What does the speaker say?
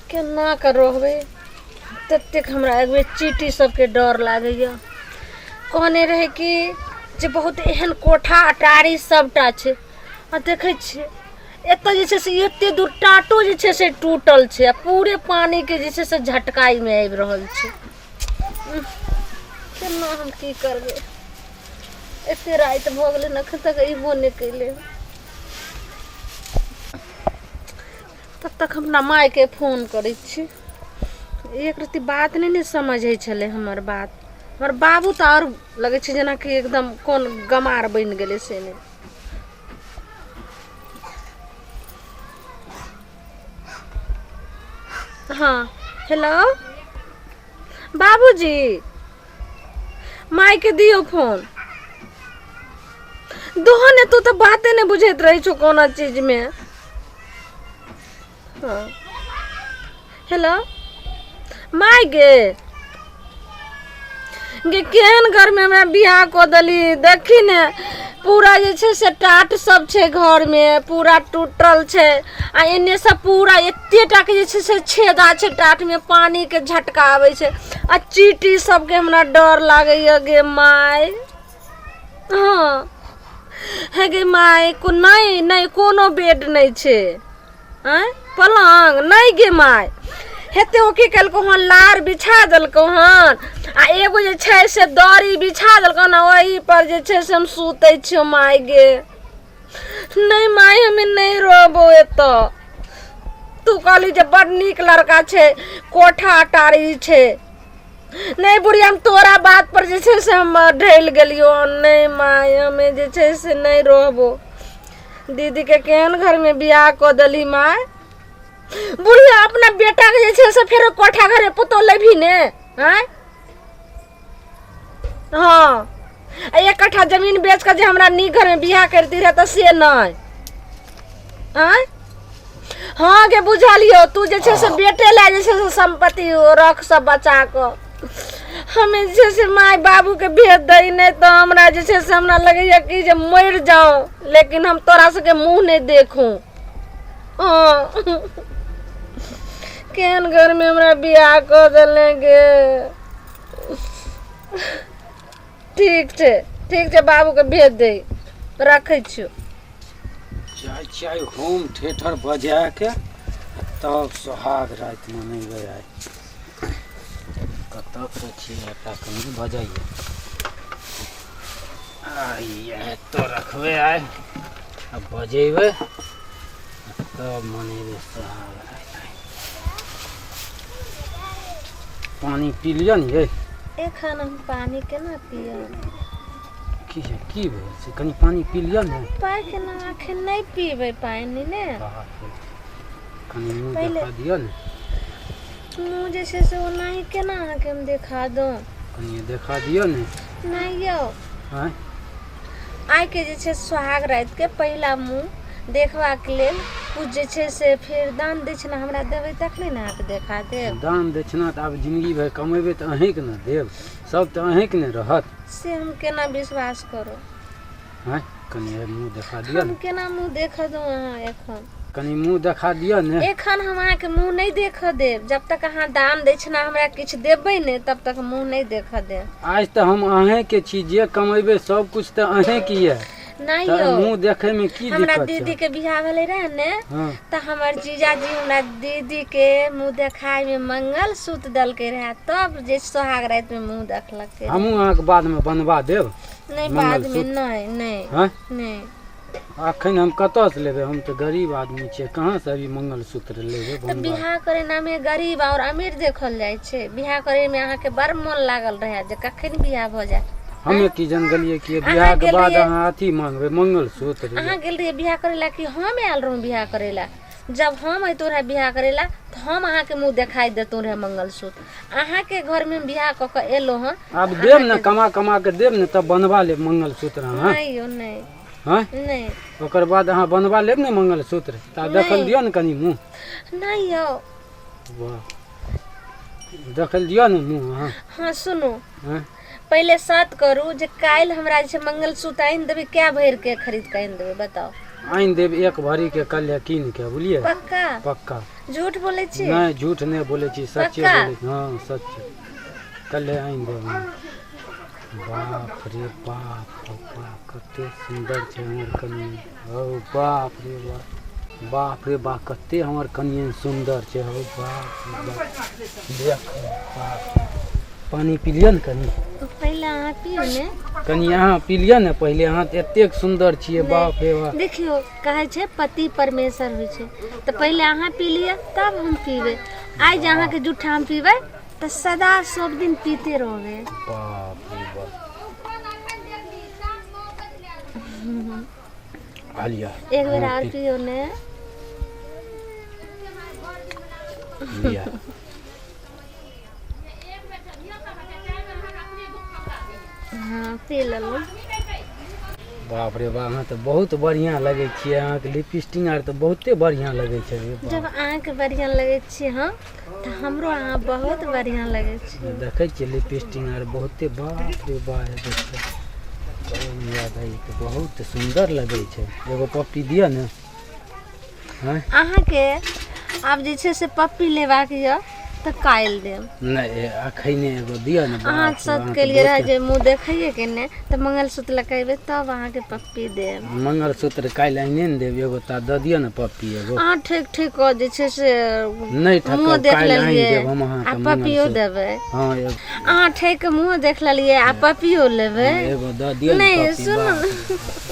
केना कऽ रहबै ततेक हमरा एक बेर चीटी सबके डर लागैए कहने रहै कि जे बहुत एहन कोठा अटारी सबटा छै आ देखै छियै एतऽ जे छै से एते दूर टाटो जे छै से टूटल छै आ पूरे पानिके जे छै से झटका एहिमे आबि रहल छै केना हम की करबै एते राति भऽ गेलै एखन तक अयबो नहि कयलै तब तक हम अपना मायके फोन करै छी एक रत्ती बात नहि ने समझै छलै हमर बात हमर बाबू तऽ आओर लगै छै जेनाकि एकदम कोन गमार बनि गेलै से नहि हँ हेलो बाबूजी मायके दियौ फोन दोहो ने तू तऽ बाते नहि बुझैत रहै छौ कोनो चीजमे हँ हेलो माय गे गे केहन घरमे हमरा बियाह कऽ देली देखी ने पूरा जे छै से टाट सब छै घरमे पूरा टूटल छै आ एने से पूरा एते टाके जे छै से छेदा छै टाटमे पानीके झटका आबै छै आ चीटी सबके हमरा डर लागैए गे माय हँ हे गे माय को नहि नहि कोनो बेड नहि छै आँय पलङ्ग नहि गे माय हेते ओ की केलकौ हन लार बिछा देलकौ हन आ एगो जे छै से दरी बिछा देलकौ हन ओहि पर जे छै से हम सुतै छियौ माय गे नहि माय हमे नहि रहबो एतऽ तू कहली जे बड़ नीक लड़का छै कोठा अटारी छै नहि बुढ़िया हम तोरा बात पर जे छै से हम ढलि गेलियौ नहि माय हमे जे छै से नहि रहबो दीदीके केहन घरमे बियाह कऽ देली माय बुढ़िया अपना बेटाके जे छै से फेरो कोठा घरे पुतोह लेबही ने आँय हँ आ एक कट्ठा जमीन बेच कऽ जे हमरा नीक घरमे बियाह करती रहै तऽ से नहि आँय हँ गे बुझलियौ तू जे छै से बेटे लए जे छै से सम्पत्ति रख सब बचा कऽ हमे जे छै से माय बाबूके भेज दै नहि तऽ हमरा जे छै से हमरा लगैए कि जे मरि जाउ लेकिन हम तोरा सबके मुँह नहि देखू हँ केहन घरमे हमरा बियाह कऽ देले गे ठीक छै ठीक छै बाबूके भेज दे रखै छियौ चाय चाय होम थिएटर बजाके तब सोहाग राति मनेबै आइ कतऽ रखिए एकरा कनि बजाइए आइ एतऽ रखबै आइ आ बजेबै तब मनेबै सोहाग राति आइ पानि पी लिअ ने यै एखन हम पानि केना पियब की है की भेल से कनि पानि पी लिअ ने पाइ केना एखन नहि पीबै पानि ने बाप रे। कनि मुँह पहिले- देखा दिअ ने मुँह जे छै से ओनाही केना अहाँके हम देखा दू कनि देखा दिअ ने नहि यौ आँय आइके जे छै सोहाग रातिके पहिला मुँह देखबाक लेल कुछ जे छै से फेर दान दक्षिणा हमरा देबै तखने ने अहाँके देखा देब दान दक्षिणा तऽ आब जिंदगी भरि कमेबै तऽ अहीँके ने देब सब तऽ अहीँके ने रहत से हम केना विश्वास करू आँय कनि मुँह देखा दिअ हम ने केना मुँह देखऽ दू अहाँ एखन कनि मुँह देखा दिअ ने एखन हम अहाँके मुँह नहि देखऽ देब जब तक अहाँ दान दक्षिणा हमरा किछु देबै नहि तब तक मुँह नहि देखऽ देब आज तऽ हम अहीँके छी जे कमेबै सब कुछ तऽ अहीँके यऽ नहि तऽ यौ मुँह देखैमे की हमरा दिक्कत दीदी छै के बियाह भेलै रहे ने हँ तऽ हमर जीजाजी हमरा दीदी के मुँह देखाय में मंगलसूत्र देलकै रहे तब जे सोहाग राति में मुँह देखलकै रहे। हमहूँ अहाँके बादमे बनवा देब नहि बाद में मंगलसूत्र। नहि नहि हँ नहि अखन हम कतऽसँ लेबै हम तऽ गरीब आदमी छियै कहाँसँ अभी मंगलसूत्र लेबै तऽ बनवा बियाह करे नामे गरीब और अमीर देखल जाइ छै बियाह करे में अहाँके बड़ मोन लागल रहे जे कखन बियाह भऽ जाय हमे की जान गेलियै कि अहाँ बियाहके गेल बाद रहियै- अहाँ अथी मांगबै मंगलसूत्र अहाँ गेल रहियै बियाह करे ला कि हम आयल रहूँ बियाह करे ला जब हम अयतहुँ रहे बियाह करे ला तऽ हम अहाँके मुँह देखाइ देतहुँ रहे मंगलसूत्र अहाँके घरमे हम बियाह कऽ कऽ एलहुँ हँ आब देब ने कमा कमा के देब ने तब बनवा लेब मंगलसूत्र अहाँ नहि यौ नहि हँ नहि ओकर बाद अहाँ बनवा लेब ने मंगलसूत्र तऽ देखल दिअ ने कनि मुँह नहि यौ वाह देखल दिअ ने मुँह अहाँ हँ सुनू हँ पहिले सात करू जे काल्हि हमरा जे छै मंगलसूत्र आनि देबै कए भरिके खरीद कऽ आनि देबै बताउ आनि देब एक भरी के कल्हे कीन के, बुझलियै? पक्का? पक्का। झूठ बोलै छी? नहि, झूठ नहि बोलै छी, सच्चे पक्का? बोलै छी। हँ, सच्चे, कल्हे आनि देब हम। बाप रे बाप, हौ बाप, कते सुन्दर छै हमर कनिया। हौ बाप रे बाप, बाप रे बाप, कते हमर कनिया सुन्दर छै। हौ बाप रे बाप, देख बाप। पानि पी लिअ ने कनि। पहिले अहाँ पियू ने। कनि अहाँ पी लिअ ने पहिले, अहाँ तऽ एतेक सुन्दर छियै, बाप रे बाप। देखियौ, कहै छै पति परमेश्वर होइ छै, तऽ पहिले अहाँ पी लिअ तब हम पीबै। आइ जे अहाँके जूठा हम पीबै तऽ सदा सब दिन पीते रहबै। बाप रे बाप, आ लिअ। एक बेर आओर पियौ ने। लिअ। हाँ, पी लेलहुँ। बाप रे बाप, अहाँ तऽ बहुत बढ़िआँ लगै छियै। अहाँके लिपस्टिक आर तऽ बहुते बढ़िआँ लगै छै रे बाप। जब अहाँके बढ़िआँ लगै छी हम, तऽ हमरो अहाँ बहुत बढ़िआँ लगै छी। देखै छियै लिपस्टिक आर बहुते, बाप रे बाप, देखियौ याद है तऽ बहुत सुन्दर लगै छै। एगो पप्पी दिअ ने। आँय? अहाँके आब जे छै से पप्पी लेबाक यऽ तऽ काल्हि देब। नहि, अखने एगो दिअ ने। अहाँ बाप रे, सत अहाँ तऽ केलियै रहए बहुते जे मुँह देखैए के ने, तऽ मंगलसूत्र लऽ के अयबै तब अहाँके पप्पी देब। मंगलसूत्र काल्हि आनिए ने देब, एगो ता दऽ दिअ ने पप्पी एगो। अहाँ ठेक ठेक कऽ जे छै से नहि मुँह ठकब, देख काल्हि आनि लेलियै देब हम आ अहाँके पप्पियो मंगलसूत्र। देबै। हँ, एगो अहाँ ठेक के मुँह देख लेलियै आ पप्पियो लेबै। एगो दऽ दिअ ने नहि पप्पी। सुनू बाप ने। रे।